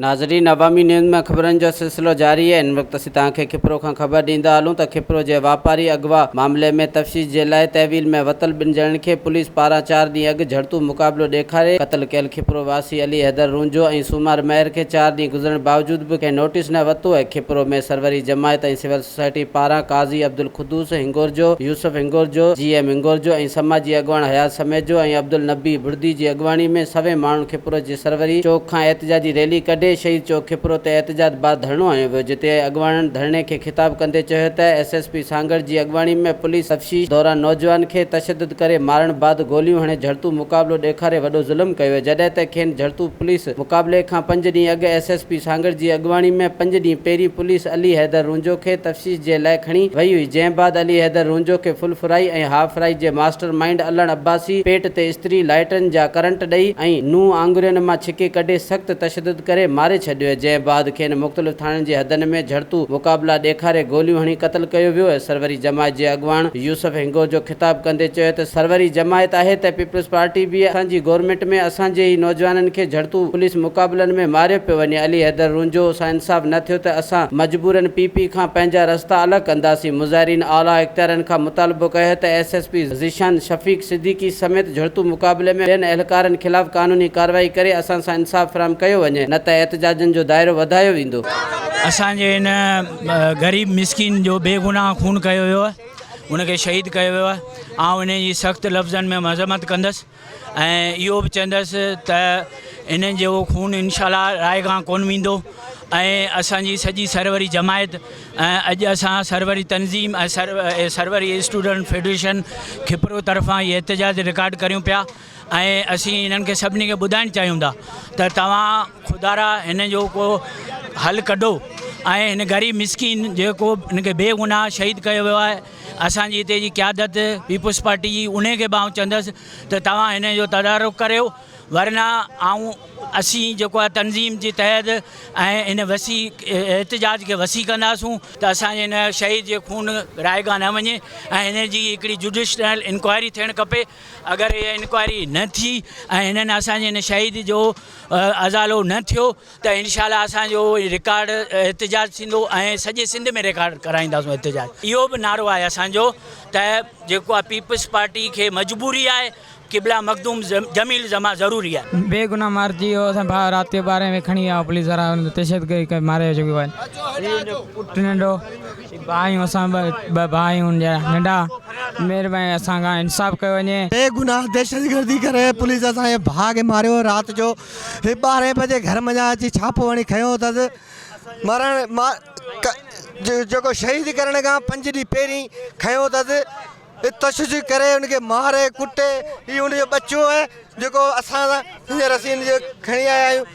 ناظرين عوامي نيوز ۾ خبرن جو سلسلو جاري آهي هن وقت اسين توهان کي کپرو کان خبر ڏيندا هلون ته کپرو جي واپاري اغوا معاملي ۾ تفتيش جي لاء تحويل ۾ ورتل ٻن ڄڻن کي پوليس پاران چار ڏينهن اڳ جهڙتو مقابلو ڏيکاري قتل ڪيل کپرو واسي علي حيدر رونجهو ۽ سومار مهر کي چار ڏينهن گذرڻ باوجود به ڪنهن نوٽيس نه ورتو ۽ کپرو ۾ سروري جماعت ۽ سول سوسائٽي پاران قاضي عبدالقدوس هنگورجو، يوسف هنگورجو، جي ايم هنگورجو ۽ سماجي اڳواڻ حيات سميجو ۽ عبدالنبي بڙدي جي اڳواڻي ۾ سوين ماڻهن کپرو جي سروري چوڪ کان احتجاجي ريلي ڪڍي شهيد چوڪ کپرو تي احتجاج بعد ڌرڻو هنيو ويو جتي اڳواڻن ڌرڻي کي خطاب ڪندي چيو ته ايس ايس پي سانگهڙ جي اڳواڻي ۾ پوليس تفتيش دوران نوجوان کي تشدد ڪري مارڻ بعد گوليون هڻي جهڙتو مقابلو ڏيکاري وڏو ظلم ڪيو ويو جڏهن ته کين جهڙتو پوليس مقابلي کان پنج ڏينهن اڳ ايس ايس پي سانگهڙ جي اڳواڻي ۾ پنج ڏينهن پهرين پوليس علي حيدر رونجهو کي تفتيش جي لاء کڻي وئي هئي جنهن بعد علي حيدر رونجهو کي فل فرائي ۽ هاف فرائي جي ماسٽر مائينڊ علڻ عباسي پيٽ تي استري لائٽن جا ڪرنٽ ڏئي ۽ نونهن آڱرين مان ڇڪي ڪڍي سخت تشدد ڪري ماري ڇڏيو جنهن بعد کين مختلف ٿاڻن جي حدن ۾ جهڙتو مقابلا ڏيکاري گوليون هڻي قتل ڪيو ويو سروري جماعت جي اڳواڻ يوسف هنگورجو خطاب ڪندي چيو ته سروري جماعت آهي ته پيپلز پارٽي به اسان جي گورنمينٽ ۾ اسان جي ئي نوجوانن کي جهڙتو پوليس مقابلن ۾ ماريو پيو وڃي علي حيدر رونجهو سان انصاف نه ٿيو ته اسان مجبورن پي پي کان پنهنجا رستا الڳ ڪنداسين مظاهرين اعليٰ اختيارين کان مطالبو ڪيو ته S S P Zeeshan Shafiq Siddiqui سميت جهڙتو مقابلي ۾ ٻين اهلڪارن خلاف قانوني ڪارروائي ڪري اسان سان انصاف فراهم ڪيو وڃي نه ته احتجاجن جو دائرو وڌايو ويندو. اسان جي هن غريب مسڪين جو بيگناهه خون ڪيو ويو آهي. ان کي شهيد ڪيو ويو آهي آئون ان جي سخت لفظن ۾ مذمت ڪندس ۽ اهو به چوندس ته انهن جو خون انشاء الله رائيگان ڪون ويندو ۽ اسانجي سڄي سروري جماعت ۽ اڄ اسان سروري تنظيم ۽ سروري اسٽوڊنٽ فيڊريشن کپرو طرفان هي احتجاج رڪارڊ ڪريون پيا ۽ اسين انهن کي سڀني کي ٻڌائڻ چاهيون ٿا ته توهان خدارا هن جو ڪو حل ڪڍو ۽ هن غريب مسڪين جيڪو هن کي بي گناهه شهيد ڪيو ويو آهي اسانجي هتي جي قيادت پيپلز پارٽي جي انهي کي به آئون چوندس ته توهان هن جو تدارڪ ڪريو ورنه آئون اسين جيڪو آهي تنظيم جي تحت ۽ هن وسيع احتجاج کي وسيع ڪنداسون ته اسان جي هن شهيد جي خون رائيگان نه وڃي ۽ هن جي هڪڙي جوڊيشنل انڪوائري ٿيڻ کپي اگر اها انڪوائري نه ٿي ۽ هنن اسان جي هن شهيد جو ازالو نه ٿيو ته انشاء الله اسان جو رڪارڊ احتجاج ٿيندو ۽ سڄي سنڌ ۾ رڪارڊ ڪرائينداسون احتجاج اهو به نعرو آهي اسان جو ته جيڪو آهي پيپلز پارٽي کي مجبوري آهي قبلا مخدوم جميل زمان ضروري آهي. بي گناھ مارجي ويو اسان ڀاء رات جو ٻارهين وڳي کڻي ويا پوليس وارا ان تي تشدد ڪري ماري چڪو آهي هي ان جو پٽ ننڍو ڀاء آهيون اسان ٻه ڀاء آهيون ان جا ننڍا مهرباني اسان کان انصاف ڪيو وڃي. بي گناھ دهشتگردي ڪري پوليس اسان جي ڀاء کي ماريو رات جو هي ٻارهين بجي گهر منجهان اچي ڇاپو هڻي کنيو اٿس مرڻ جيڪو شهيد ڪرڻ کان پنج ڏينهن پهرين کنيو اٿس تشدد ڪري ان کي ماري ڪٽي هي ان جو ٻچو آهي جيڪو اسان سان هينئر اسين ان جو کڻي آيا آهيون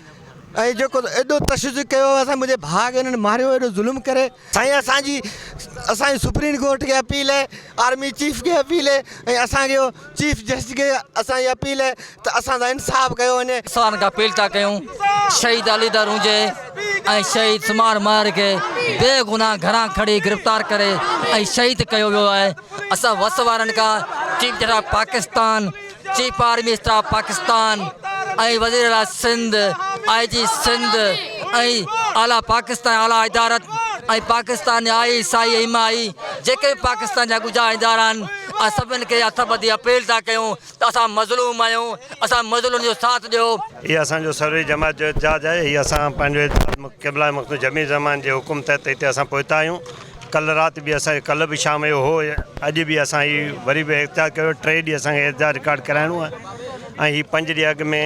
۽ جيڪو ايڏو تشدد ڪيو اسان منهنجي ڀاء کي انهن ماريو ايڏو ظلم ڪري سائين اسان جي اسان جي سپريم ڪورٽ کي اپيل آهي آرمي چيف کي اپيل آهي ۽ اسان کي چيف جسٽس کي اسان جي اپيل آهي ته اسان سان انصاف ڪيو وڃي. اسان کان اپيل ٿا ڪيون شهيد علي در هجي ۽ شهيد سمار مهر کي بي گناهه گهران کڻي گرفتار ڪري ۽ شهيد ڪيو ويو آهي اسان وس وارن کان chief justice of Pakistan chief army staff Pakistan ۽ وزير اعليٰ سنڌ آء جي سنڌ ۽ اعليٰ پاڪستان اعليٰ ادارت ۽ Pakistan I S I M I جيڪي به پاڪستان جا ڳجها ادارا آهن اسان سڀن کي هٿ ٻڌي اپيل ٿا ڪيون ته اسان مظلوم آهيون اسان مظلوم جو ساٿ ڏيو. هي اسان جو سروري جماعت جو احتجاج آهي هي اسان پنهنجو احتجاج قبله مخدوم جميل زمان جي حڪم تحت هتي اسان پهتا آهيون ڪلهه رات به اسان ڪلهه به شام جو هو اڄ به اسان هي وري به احتجاج ڪيو ٽي ڏينهن اسان کي احتجاج رڪارڊ ڪرائڻو آهي ۽ هي پنج ڏينهن اڳ ۾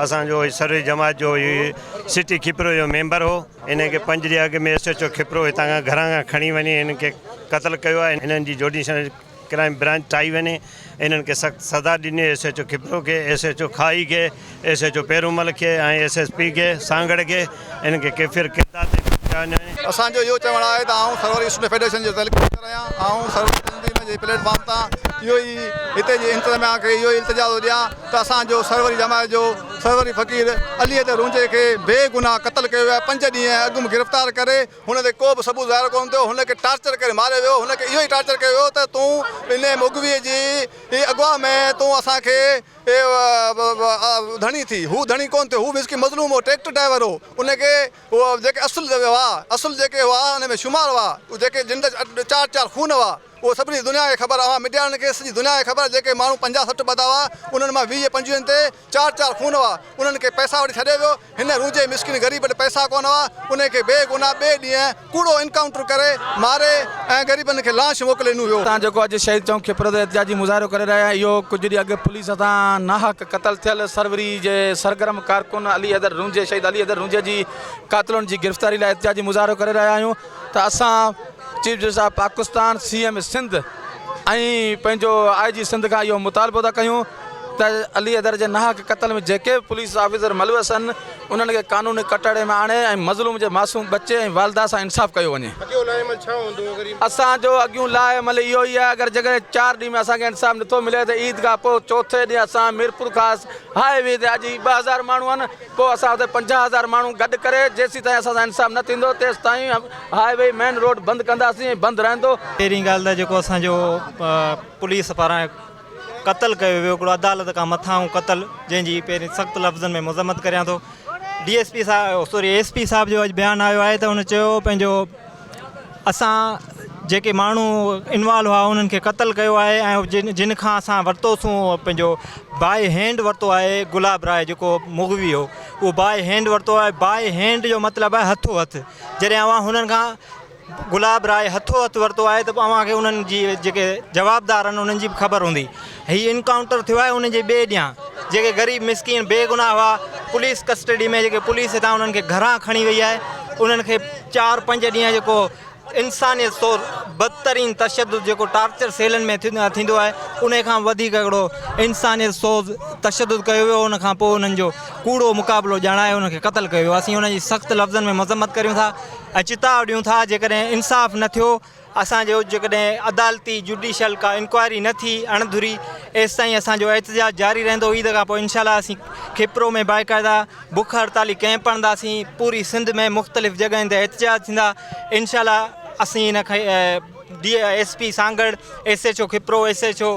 اسان جو هي سروري جماعت جو هي سٽي کپرو جو ميمبر هو ان کي پنج ڏينهن اڳ ۾ ايس ايچ او کپرو هتان کان گهران کان کڻي وڃي هن کي قتل ڪيو آهي هنن جي جوڊيشل ڪرائيم برانچ ٺاهي وڃي انهن کي سخت سزا ڏني ايس ايچ او کپرو کي ايس ايچ او کاهي کي ايس ايچ او پيرومل کي ۽ ايس ايس پي کي سانگهڙ کي انهن کي ڪيفر ڪردار تي پيش ڪيو وڃي. اسان جو اهو چوڻ آهي ته آئون سروري اسٽوڊنٽ فيڊريشن جو تعلقي صدر آهيان آئون سروري تنظيم جي پليٽ فارم تان اهو ئي هتي جي انتظاميا کي اهو ئي التجا ٿو ڏيان ته اسان جو سروري جماعت جو سروري فقير علي حيدر رونجهي کي بي گناهه قتل ڪيو ويو آهي پنج ڏينهن اڳ م گرفتار ڪري هن تي ڪو به ثبوت ظاهر ڪونه ٿيو، هن کي ٽارچر ڪري ماريو ويو، هن کي اهو ئي ٽارچر ڪيو ويو ته تون انهي مغوي جي اغوا ۾ تون اسان کي ڌڻي ٿي هو ڌڻي ڪونه ٿيو هو مسڪين مظلوم هو ٽريڪٽر ڊرائيور هو ان کي اهو جيڪي اصل هئا اصل جيڪي هئا ان ۾ شمار هئا اهي جيڪي جن جا چار چار خون هئا اهو سڀني دنيا کي خبر اوهان ميڊيا وارن کي سڄي دنيا کي خبر جيڪي ماڻهو پنجاهه 60 ٻڌا هئا انهن مان 20 25 تي چار چار خون هئا انهن کي پئسا وٺي ڇڏي ويو هن رونجهي مسڪين غريب وٽ پئسا ڪونه هئا انهي کي بي گناهه ٻئي ڏينهن ڪوڙو انڪائونٽر ڪري ماري ۽ غريبن کي لاش موڪلي ڏنو ويو. تان جيڪو اڄ شهيد چونڪ کپرو تي احتجاجي مظاهرو ڪري رهيا آهيون اهو ڪجهه ڏينهن اڳ پوليس هٿان ناحق قتل ٿيل سروري جي سرگرم ڪارڪن علي حيدر رونجهي شهيد علي حيدر رونجهي جي قاتلن جي گرفتاري لاء احتجاجي مظاهرو ڪري رهيا آهيون ته اسان chief justice of Pakistan C M Sindh ۽ پنهنجو آء جي سنڌ کان اهو مطالبو ٿا ڪيون ته علي حيدر جي ناحق قتل ۾ جيڪي به پوليس آفيسر ملوث آهن انهن کي قانوني ڪٽهڙي ۾ آڻي ۽ مظلوم جي معصوم ٻچي ۽ والده سان انصاف ڪيو وڃي. اسان جو اڳيون لاء عمل اهو ئي آهي اگر جيڪڏهن چار ڏينهن ۾ اسان کي انصاف نٿو ملي ته عيد کان پوء چوٿين ڏينهن اسان ميرپورخاص هاء وي تي اڄ هي 2000 ماڻهو آهن پوء اسان اتي 50,000 ماڻهو گڏ ڪري جيسيتائين اسان سان انصاف نه ٿيندو تيستائين هاء وي مين روڊ بند ڪنداسين ۽ بند رهندو. پهرين ڳالهه ته جيڪو اسان جو پوليس پاران قتل ڪيو ويو هڪڙو عدالت کان مٿانهون قتل جنهن جي پهرين سخت لفظن ۾ مذمت ڪريان ٿو ڊي ايس پي صاحب سوري ايس پي صاحب جو اڄ بيان آيو آهي ته هن چيو پنهنجو اسان جيڪي ماڻهو انوالو هئا انهن کي قتل ڪيو آهي ۽ جن جن کان اسان ورتوسون پنهنجو باء هينڊ ورتو آهي گلاب راء جيڪو مغوي هو اهو باء هينڊ ورتو آهي باء هينڊ جو مطلب آهي هٿو هٿ جڏهن اوهان هنن کان گلاب راء هٿو هٿ ورتو آهي ته پوء اوهان کي انهن جي جيڪي جوابدار آهن انهن جي به خبر هوندي. هي انڪائونٽر ٿيو آهي ان جي ٻئي ڏينهن جيڪي غريب مسڪين بي گناهه هئا پوليس ڪسٽڊي ۾ جيڪي پوليس هتان انهن کي گهران کڻي وئي آهي انهن کي چار پنج ڏينهن جيڪو انسانيت طور بدترين تشدد جيڪو ٽارچر سيلن ۾ ٿيندو آهي ان کان وڌيڪ هڪڙو انسانيت سوز تشدد ڪيو ويو ان کان پوء انهن جو ڪوڙو مقابلو ڄاڻائي انهن کي قتل ڪيو ويو اسين ان جي سخت لفظن ۾ مذمت ڪريون ٿا ۽ چتاء ڏيون ٿا جيڪڏهن انصاف نه ٿيو اسان جو جيڪڏهن عدالتي جوڊيشل ڪا انڪوائري نه ٿي اڻ ڌري ايستائين اسان جو احتجاج جاري رهندو عيد کان پوء انشاء الله اسين کپرو ۾ باقاعده بک هڙتالي ڪئمپ هڻنداسين پوري سنڌ ۾ مختلف جڳهين تي احتجاج ٿيندا انشاء الله اسين ان کي D S P Sanghar S H O Khipro S H O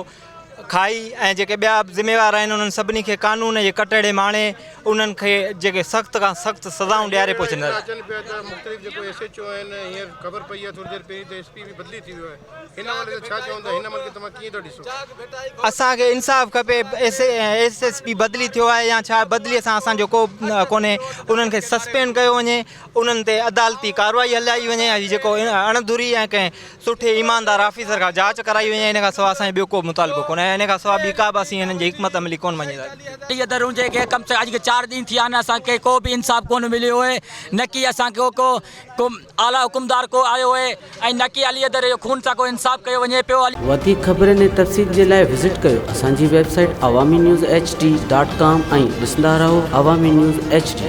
کائي ۽ جيڪي ٻيا به ذميوار آهن انهن سڀني کي قانون جي ڪٽهڙي ۾ آڻي انهن کي جيڪي سخت کان سخت سزائون ڏياري پهچنداسين. اسان کي انصاف کپي ايس ايس پي بدلي ٿيو آهي يا ڇا بدلي سان اسان جو ڪو ڪونهي انهن کي سسپينڊ ڪيو وڃي انهن تي عدالتي ڪارروائي هلائي وڃي ۽ جيڪو اڻ ڌري ۽ ڪنهن سٺي ايماندار آفيسر کان جاچ ڪرائي وڃي ان کان سواء اسان جو ٻيو ڪو به مطالبو ڪونهي ۽ ان کان سواء ٻي ڪا به اسين هنن جي حڪمت عملي ڪونه مڃي سگهندا. علي درونجي کي ڪم سي اڄ کي چار ڏينهن ٿيا آهن اسان کي ڪو به انصاف ڪونه مليو اهي نه ڪي اسان کي ڪو ڪو اعليٰ حڪمدار ڪو آيو اهي ۽ نه ڪي علي حيدر جو خون سان ڪو انصاف ڪيو وڃي پيو. وڌيڪ خبرن ۽ تفصيل جي لاء وزٽ ڪيو اسان جي website Awami news H D dot com ۽ ڏسندا رهو عوامي نيوز ايڇ ڊي.